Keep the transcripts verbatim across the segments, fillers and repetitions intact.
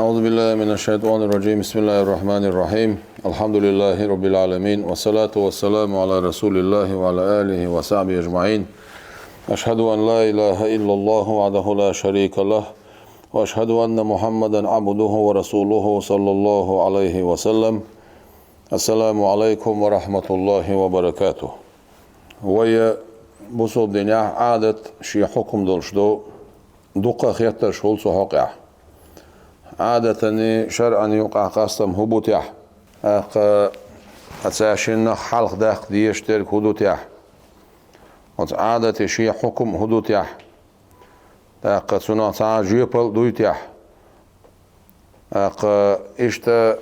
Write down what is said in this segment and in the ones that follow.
أعوذ بالله من الشيطان الرجيم. بسم الله الرحمن الرحيم. الحمد لله رب العالمين. والصلاة والسلام على رسول الله وعلى آله وصحبه أجمعين. أشهد أن لا إله إلا الله وحده لا شريك له. وأشهد أن محمدا عبده ورسوله صلى الله عليه وسلم. السلام عليكم ورحمة الله وبركاته. Вай бусулба динехь Ӏадат шен хьукам долуш ду, дуккха хеттарш хуьлу цу хьокъехь. Ӏадатан шарӀан юкъахь къастам хӀун бу техь? ТӀаккха цара шиннах хьалха даккха дезаш дерг хӀун ду техь? Оцу Ӏадатан шен хьукам хӀун ду техь? ТӀаккха цунах цхьа жоьпалла дуй техь? ТӀаккха иштта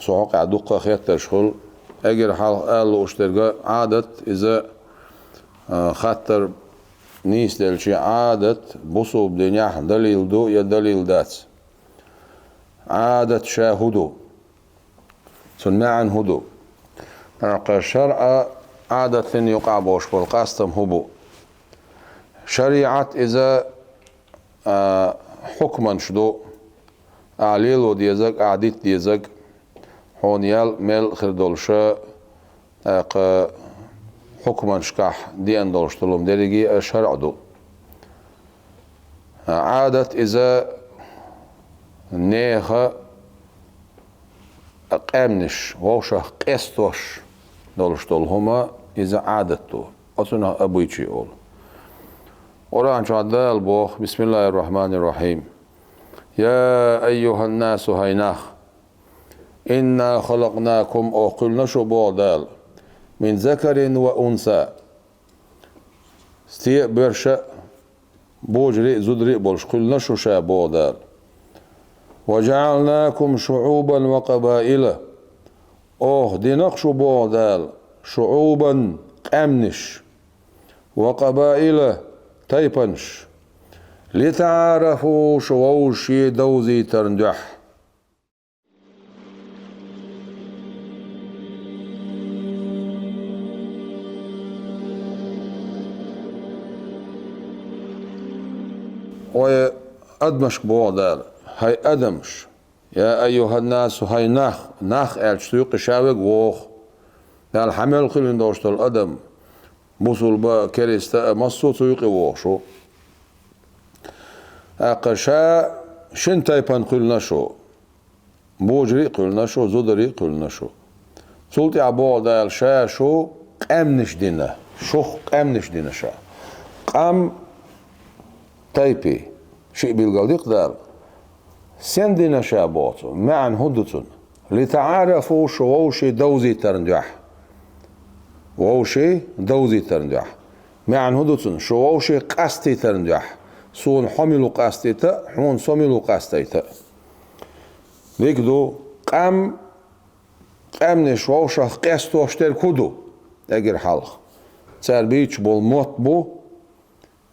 цу хьокъехь дуккха хеттарш хуьлу. Эггара хьалха ала лууш дерг, Ӏадат иза, а, хаттар нийса делча, Ӏадат бусулба динехь далил ду я далил дац? Ӏадат ша хӀун ду? Цуьнан маьӀна хӀун ду? ТӀаккха шарӀа Ӏадатан юкъахь болуш болу къастам хӀун бу? ШариӀат иза, а, хьукманаш ду, ахь лело дезарг, ахь дита дезарг, хьуна ял мел хир долуш, тӀаккха хьукманашкахь деана долуш долу хӀума дерриге а шарӀа ду. Ӏадат иза нехан къаьмнаш вовшах къестош долуш долу хӀума, иза Ӏадат ду. Оцунах обычай олу. Къуръан чохь Дала боху: «Бисмиллахир-рахманир-рахим. Я айюханнасу, хӀай нах! Инна халакънакум, оха кхуьллина шу, боху Дала, мин закарин ва унса». Стен а, боьрша а, божарий а, зударий а болуш кхуьллина шу ша, боху Дала. «Ва жаӀалнакум шуӀубан ва къабаила». Оха дина-кх шу, боху Дала, шуӀубан, къаьмнаш, ва къабаила, тайпанаш, литаӀарафу, шу вовшийн довзийтарна дуьхьа. Ой, адамашка боху Дала, хӀай адамаш, я айюханнасу, хӀай нах, нах аьлча цу юкъе ша верг вогӀу. Дала хьан мел кхоьллина долуш долу адам, бусулба а, керста а, массо а цу юкъе вогӀуш ву. ТӀаккха ша шина тайпана кхоьллина шу. Божарий а кхоьллина шу, зударий а кхоьллина шу. Цул тӀаьхьа боху Дала, ша шу къаьмнаш дина, шух къаьмнаш дина ша. Къам, тайпа, шиъ билгал ди-кх Дала. Стенна дина ша боху цо, маьӀна хӀун ду цуьнан? ЛитаӀарафу, шу вовшийн довзийтарна дуьхьа. Вовшийн довзийтарна дуьхьа. МаьӀна хӀун ду цуьнан? Шу вовшийн къастийтарна дуьхьа. Суна хьо мила ву къастийта а, хьуна со мила ву къастийта а. Дика ду, къам, къаьмнаш вовшах къестош дерг хӀун ду? Эггара хьалха. Цара буьйцуш болу мотт бу,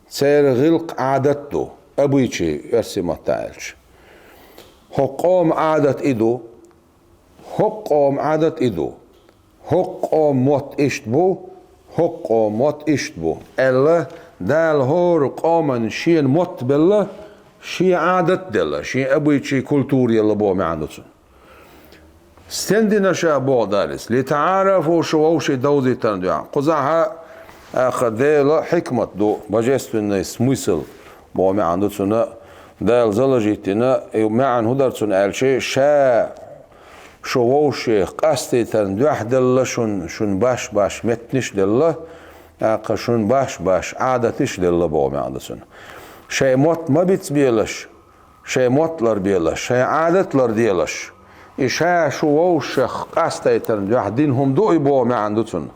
церан гӀиллакх, Ӏадат ду, обычай, оьрсийн маттахь аьлча. ХӀокху къоман Ӏадат и ду, хӀокху къоман Ӏадат и ду, хӀокху къоман мотт иштта бу, хӀокху къоман мотт иштта бу аьлла, Дала хӀора къоман шена мотт белла, шен Ӏадат делла, шен обычай, культура елла боху маьӀна ду цуьнан. Стенна дина ша боху Дала иза? ЛитаӀарафу, шу вовшийн довзийтарна дуьхьа. Кхузахь а, аха, Делан хьикмат ду, божественный смысл боху маьӀна ду цуьнан. Дала заложить дина, и маьӀна хӀун дара цуьнан аьлча, ша шу вовшех къастийтарна дуьхьа делла шуна, шуна баш-баш меттанаш а делла, аха, шуна баш-баш Ӏадаташ а делла боху маьӀна ду цуьнан. Шайн мотт ма бицбелаш, шайн мотт ларбелаш, шайн Ӏадат ларделаш. И ша шу вовшех къастийтарна дуьхьа дина хӀума ду и боху маьӀна ду цуьнан.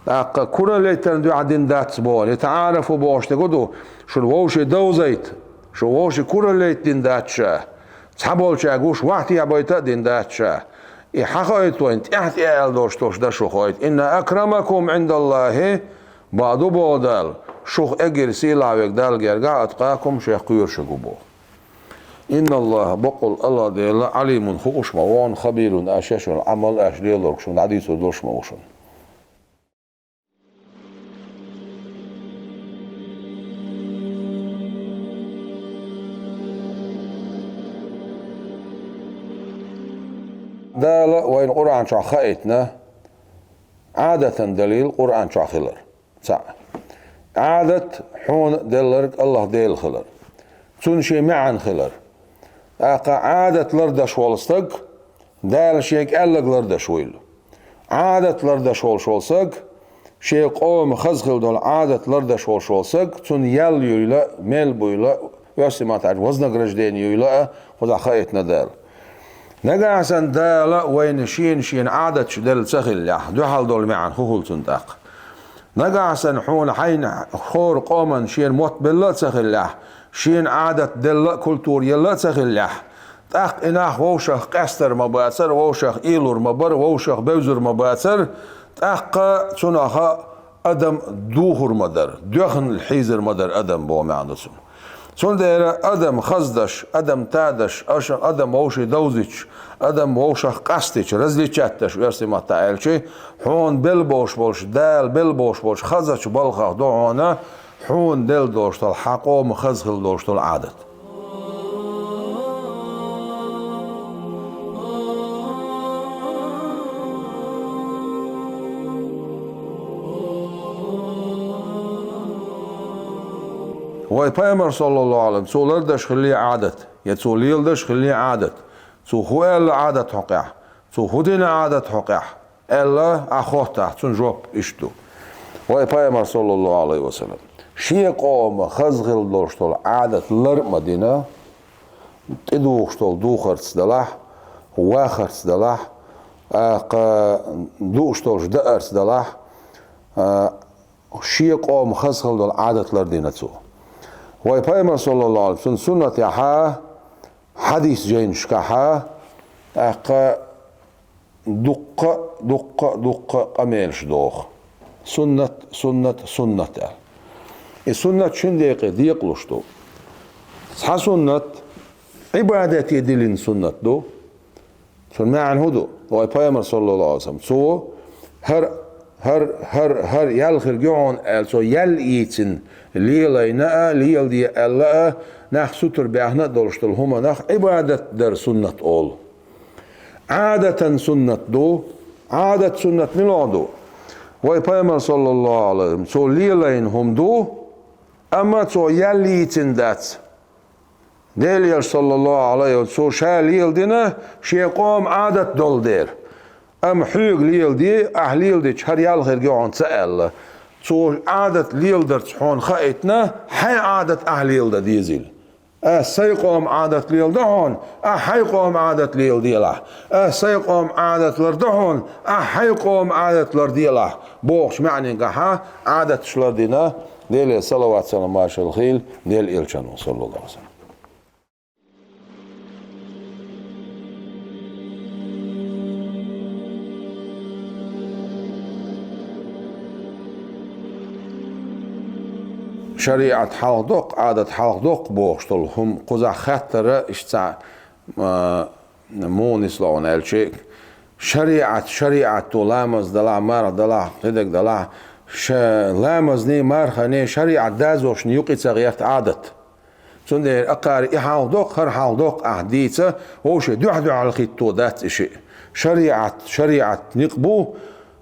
ТӀаккха кураллийтарна дуьхьа дина дац боху, литаӀарафу бохуш дерг хӀун ду, шуна вовшийн довзийта, шу вовшийн кураллийта дина дац ша, цхьаболчаьрга гуш вахтехь байта а дина дац ша. И хьахоуьйту вайна, тӀаьхьа-тӀаьхьа аьлла долуш долуш дан шу хоуьйту. Инна акрамакум Ӏиндаллахи, бакъду боху Дала, шух эггара сийлахь верг Далла гергахь, атқакум, шех кхоьруш верг ву боху. Инналлаха, бакъволу АллахӀ Дела, Ӏалимун, хууш ма ву шуна, хабирун, аша шуна Ӏамал, аша лелорг шуна дӀадуьйцур долуш ма ву шуна. Вайна Къуръан чохь хаийтина Ӏадатан далил Къуръан чохь хилар. Цхьаъ. Ӏадат хьуна делларг АллахӀ Дела хилар. Цунна шен маьӀна хилар. ТӀаккха Ӏадат лардеш волу стаг Дала шега аьлларг лардеш вуйла. Ӏадат лардеш волуш волу стаг шен къоман хаза хила долу Ӏадат лардеш волуш волу стаг, цунна ял юйла, мел буйла, оьрсийн маттахь аьлча вознаграждение юйла а, кхузахь хаийтина Дала. Нагахь санна Дала вайна шена-шена Ӏадаташ делла ца хиллехь, дуьхьал долу маьӀна хӀун хуьлу цунна тӀаккха? Нагахь санна хьуна хьайна хӀора къоман шена мотт белла а ца хиллехь, шена Ӏадат делла а, культура елла а ца хиллехь, тӀаккха и нах вовшах къаьстар ма бацара, вовшах ийлур ма бара, вовшах бевзар ма бацара, тӀаккха цунах адам духур ма дара, доьхна хьийзар ма дара адам боху маьӀна ду цунна. Цундела адам хаздеш, адам тадеш, аша адам вовший довзийта, адам вовшах къастийта, различать деш, оьрсийн маттахь аьлча, хьуна белла болуш болуш, Дала белла болуш болуш хазачу балхах ду хьуна, хьуна делла долуш долу хьан къоман хаза хила долуш долу Ӏадат. Вай Пайхамар, саллаллаху Ӏалайхи ва саллам, цо лардеш хиллий Ӏадат, я цо леладеш хиллий Ӏадат, цо хӀун аьлла Ӏадат хьокъехь, цо хӀун дина Ӏадат хьокъехь, аьлла, ахь хоттахь, цунна жоп иштта ду. Вай Пайхамар, саллаллаху Ӏалайхи ва саллам, шен къоман хаза хила долуш долу Ӏадат лар а ма дина, тӀедухуш долу духарца делахь, вахарца делахь, а, кха, дууш долуш даарца делахь, а, шен къоман хаза хила долу Ӏадат лардина цо. Вай Пайхамар, саллаллаху Ӏалайхи ва саллам, суннатехьа, хьадис жайнашкахьа, тӀаккха дуккха, дуккха, дуккха къамелаш доху. Суннат, суннат, суннат аьлла. И суннат шина декъе декъалуш ду. Цхьа суннат Ӏибадате диллина суннат ду. Цуьнан маьӀна хӀун ду? Вай Пайхамар, саллаллаху Ӏалайхи ва саллам, цо хӀара, хӀара, хӀара, хӀара ял хир ю хьуна аьлла, цо ял йийцина, лелайна а, леладе аьлла а, нах сутара баьхна а долуш долу хӀуманах Ӏибадат дар суннат олу. Ӏадатан суннат ду. Ӏадат суннат мила ду? Вай Пайхамар, саллаллаху Ӏалайхи ва саллам, цо лелайна хӀума ду, амма цо ял йийцина дац. Делан Элчано, саллаллаху Ӏалайхи ва саллам, цо ша леладина шен къоман Ӏадат долу дела. Амма хьоьга леладе, ахь леладича хӀара ял хир ю хьуна ца аьлла. Цо Ӏадат леладарца хьуна хаийтина, хьайн Ӏадат ахь леладан дезийла. Ас сайн къоман Ӏадат леладо хьуна, ахь хьайн къоман Ӏадат леладелахь. Ас сайн къоман Ӏадат лардо хьуна, ахь хьайн къоман Ӏадат ларделахь, бохучу маьӀнехьа Ӏадаташ лардина, Деле салават-салам, маршалла хуьлда Делан Элчанна, саллаллаху Ӏалайхи ва саллам. ШариӀат хьалха доккху, Ӏадат хьалха доккху бохуш долу хӀума кхузахь хаттара иштта цхьа, а, муха нисло аьлча, шариӀат, шариӀат ду, ламаз далахь, марха далахь, кхидерг далахь, ша-, ламазний, марханий шариӀат дозанашна юкъа ца гӀерта Ӏадат. Цундела акхара и хьалха доккху, хӀара хьалха доккху ахь дийца, вовшийн дуьхь-дуьхьал хӀитто дац и шиъ. ШариӀат, шариӀат никъ бу,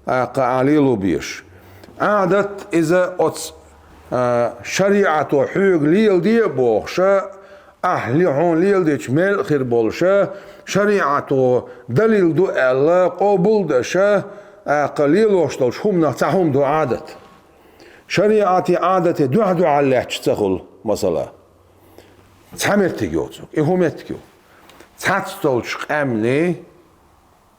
а, кхаалло безаш. Ӏадат иза оцу, а, шариӀато хьоьга леладе а бохуша, ахь ли хьуна леладича мел а хир болуша, шариӀато далил ду аьлла, къобал а деша, а, кха лелош долчу хӀуманах цхьа хӀума ду Ӏадат. ШариӀате, Ӏадате дуьхь-дуьхьал лаьтташ ца хуьлу, масала. Цхьа меттиг йоцург. И хӀун меттиг ю? Цхьацца долчу къаьмнийн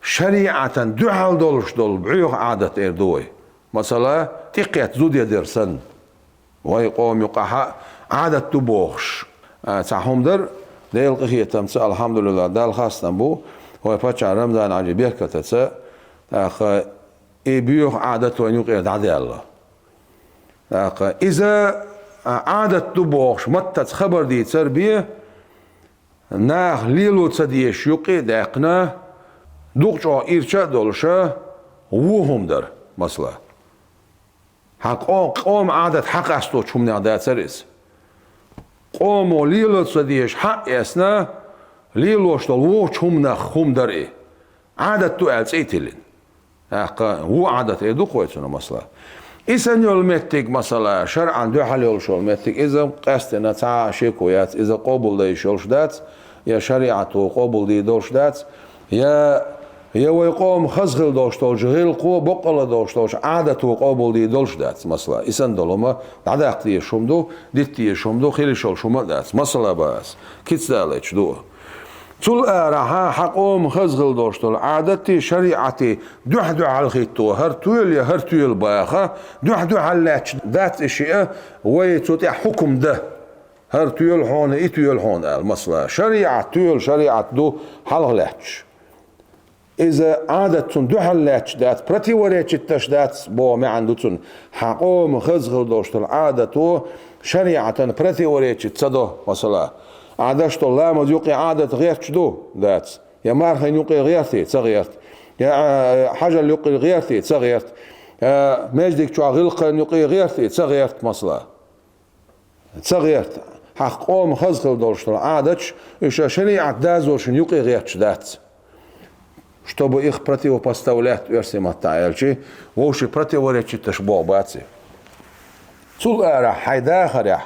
шариӀатан дуьхьал долуш долу бӀоьху Ӏадат эр ду вай. Масала, тӀекхетта зуда ядар санна. Вай къоман юкъахь Ӏадат ду бохуш, а, цхьа хӀума дара, Делан къинхетамца, алхьамдулиллахӀ, Далла хастам бу, вай паччахьан Рамзан-Хьаьжин беркатаца, тӀаккха и бӀоьху Ӏадат вайна юкъера дӀадаьлла. ТӀаккха иза, а, Ӏадат ду бохуш, маттаца хабар дийцар бен, наха лело ца дезаш юкъе а даьккхина, дукха чӀогӀа ирча а долуша, вон хӀума дара, масала. Хьан къо-, къоман Ӏадат хьакъасточу хӀуманех дацара иза. Къомо лело ца дезаш хьаэцна, лелош долу вочу хӀуманах хӀума дара и. Ӏадат ду аьлла цӀе а тиллина. ТӀаккха вон Ӏадат эр ду-кх вай цунах, масала. И санна йолу меттиг, масала, шарӀан дуьхьал йолуш йолу меттиг, иза къаьсттина цхьа а шеко яц, иза къобалдайш йолуш дац, я шариӀато къобалдийр долуш дац, я, я вай къоман хаза хила долуш долчу гӀиллакхо, боккъалла долуш долчу Ӏадато къобалдийр долуш дац, масала. И санна долу хӀума дӀадаккха дезаш хӀума ду, дита дезаш хӀума ду, хила йиш йолуш хӀума а дац. Масала бан ас, кицдалийта ду. Цул арахьа хьан къоман хаза хила долуш долу Ӏадатий, шариӀатий дуьхь-дуьхьал хӀитто, хӀара тоьла я хӀара тоьла баха, дуьхь-дуьхьал лаьтташ дац и шиъ, вай цу тӀехь хьукум дан. ХӀара тоьла хьуна, и тоьла хьуна аьлла, масала. ШариӀат тоьла шариӀат ду хьалха лаьтташ. Иза Ӏадат цунна дуьхьал лаьтташ дац, противоречить деш дац боху маьӀна ду цунна. Хьан къоман хаза хила долуш долу Ӏадато шариӀатана противоречить ца до, масала. Ахьа деш долу ламаз юкъе Ӏадат гӀерташ ду? Дац. Я мархин юкъе гӀертий? Ца гӀерта. Я, а, хьажал юкъе гӀертий? Ца гӀерта. Я маьждиг чохь гӀиллакхана юкъе гӀертий? Ца гӀерта, масала. Ца гӀерта. Хьан къоман хаза хила долуш долу Ӏадаташ, уьш шариӀат дозанашна юкъе гӀерташ дац. Чтобы их противопоставлять, оьрсийн маттахь аьлча, вовшийн противоречить деш боху бац и. Цул арахь хьайн дахарехь,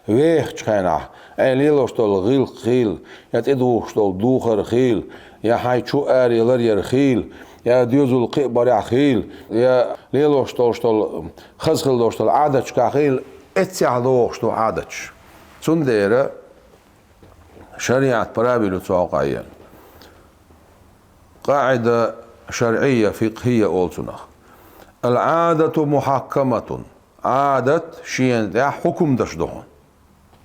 вехачу хенахь, хьайн лелош долу гӀиллакх хила, я тӀедухуш долу духар хила, я хьайн чу аре ларъяр хила, я доьзал кхиабарехь хила, я лелош долуш долу, хаза хила долуш долу Ӏадаташкахь хила, эццехь дохуш ду Ӏадаташ. Цундела шариӀат правил ю цу хьокъехь. КъаӀида шарӀийя, фикъхӀийя олу цунах. Ал-Ӏадату мухьаккаматун. Ӏадат шена тӀехь хьукум деш ду хьуна.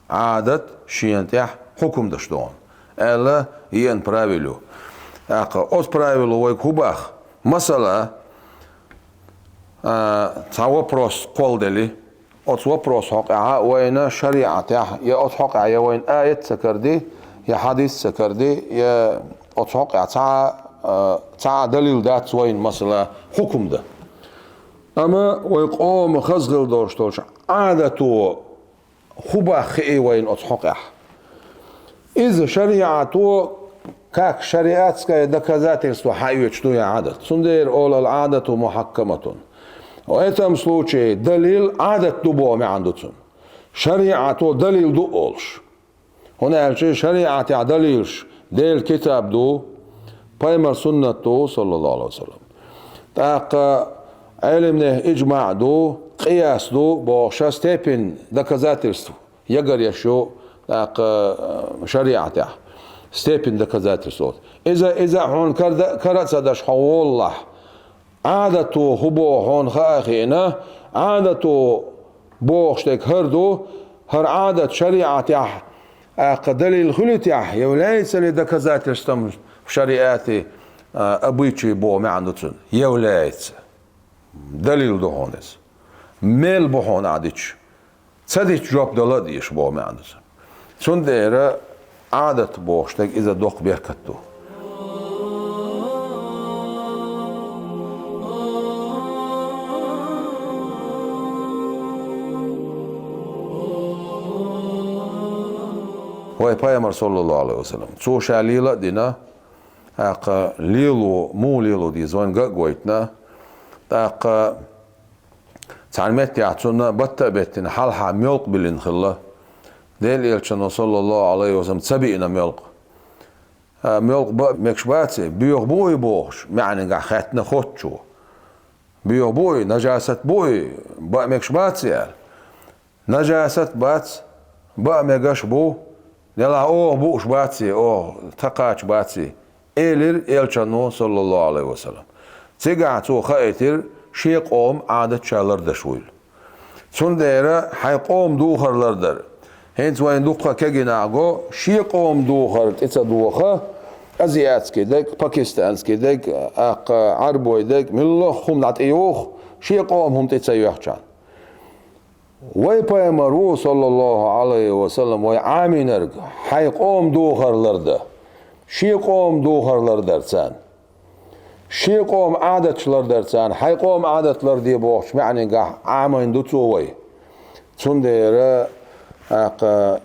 Ӏадат шена тӀехь хьукум деш ду хьуна, аьлла, еана правил ю. ТӀаккха оцу правило вайга хӀун боху? Масала, а, цхьа вопрос кхолладелла, оцу вопроса хьокъехь вайна шариӀатехь, я оцу хьокъехь я вайна аят ца караде, я хьадис ца караде, я оцу хьокъехь цхьа а, цхьа а далил дац вайна, масала, хьукум дан. Амма вай къоман хаза хила долуш долчу Ӏадато хӀун боху хии вайна оцу хьокъехь? Иза шариӀато как шариатское доказательство хьаоьцуш ду и Ӏадат. Цундела олу ал-Ӏадату мухьаккаматун. В этом случае далил Ӏадат ду боху маьӀна ду цунна. ШариӀато далил ду олуш. ХӀунда аьлча шариӀатехь далилаш Делан китаб ду, пайхамар суннат ду, саллаллаху Ӏалайхи ва саллам. ТӀаккха Ӏеламнех иджмаӀ ду, къияс ду бохуш степень доказательств ягаръеш ю, тӀаккха, э, шариӀатехь степень доказательств. Иза, иза хьуна кара, кара а ца деш хьо воллахь, Ӏадато хӀун боху хьуна хаа а хиъна, Ӏадато бохуш дерг хӀара ду, хӀара Ӏадат шариӀатехь тӀаккха далил хуьлуьйтехь, является ли доказательством в шариате, а, обычай боху маьӀна ду цунна? Является. Далил ду хьуна иза. Мел бу хьуна ахь дича. Ца дича жоп дала а дезаш боху маьӀна ду цунна. Цундела Ӏадат бохуш дерг иза доккха беркат ду. Вай пайхамар, саллаллаху Ӏалайхи ва саллам, цо ша лела а дина, тӀаккха лело, муха лело деза вайна ган а гойтина, тӀаккха цхьана меттехь цунна батта а беттина, хьалха моьлкъа биллина хилла. Делан элчано, саллаллаху Ӏалайхи ва саллам, ца биъна моьлкъа. А, моьлкъа баа мегаш баций, боьха бу и бохуш, маьӀнигахь хаьттина хоттучо. Боьха бу и, нажасат бу и, баа мегаш баций аьлла. Нажасат бац, баа мегаш бу, делахь оха бууш баций, оха тхан кхача баций, элира элчано, саллаллаху Ӏалайхи ва саллам. Цигахь цо хаийтира, шен къоман Ӏадат ша лардеш вуйла. Цундела хьайн къоман духар лардар. ХӀинца вайн дуккха кегий нах го, шен къоман духар тӀе ца доха, азиатский дерг, пакистанский дерг, тӀаккха Ӏарбой дерг, муьлхха хӀума дӀатӀеюха, шен къоман хӀума тӀе ца йоьхча. Вай пайхамар ву, саллаллаху Ӏалайхи ва саллам, вай Ӏамийнарг, хьайн къоман духар ларда. Шен къоман духар лардар царна. Шен къоман Ӏадаташ лардар царна. Хьайн къоман Ӏадат ларде бохучу маьӀнигахь Ӏамийна ду цо вай. Цундела, тӀаккха,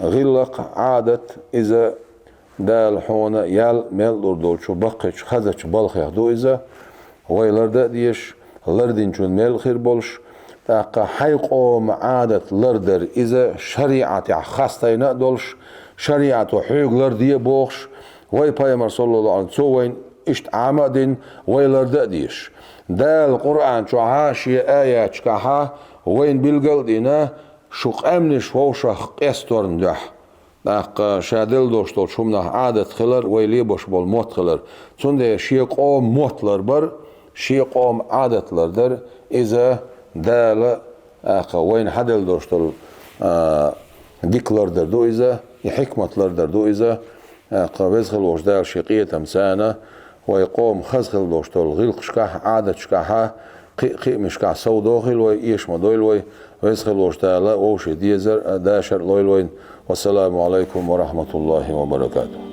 гӀиллакх, Ӏадат, иза Дала хьона ял мел лур долчу баккхийчу хазачу балхех ду иза, вай ларда а дезаш, лардинчун мел хир болуш, тӀаккха хьайн къоман Ӏадат лардар иза шариӀатехь хастайна а долуш, шариӀато хьоьга ларде а бохуш, вай пайхамар, саллаллаху Ӏалайхи, цо вайна иштта Ӏама а дина, вай ларда а дезаш. Дала Къуръан чохьа шен аятчкахьа вайна билгал а дина, шу къаьмнаш вовшах къесторна дуьхьа. ТӀаккха ша делла долуш долчу хӀуманах Ӏадат хилар, вай лебаш болу мотт хилар. Цундела шен къоман мотт лар бар, шен къоман Ӏадат лар дара, иза Дала, тӀаккха вайна хьаделла долуш долу, а, дика лардар ду иза, и хьикмат лардар ду иза, тӀаккха Веза хила волчу Дала шен къетам царна, вай къоман хаза хила долуш долу гӀиллакхашкахь, Ӏадаташкахьа, кхин а кхиамашкахь сов дохийла вай, эшам дойла вай, Веза хила волчу Дала вовшийн дезар а, дашар а лойла вайна. Вассаламу алайкум ва рахматуллахи ва баракатух.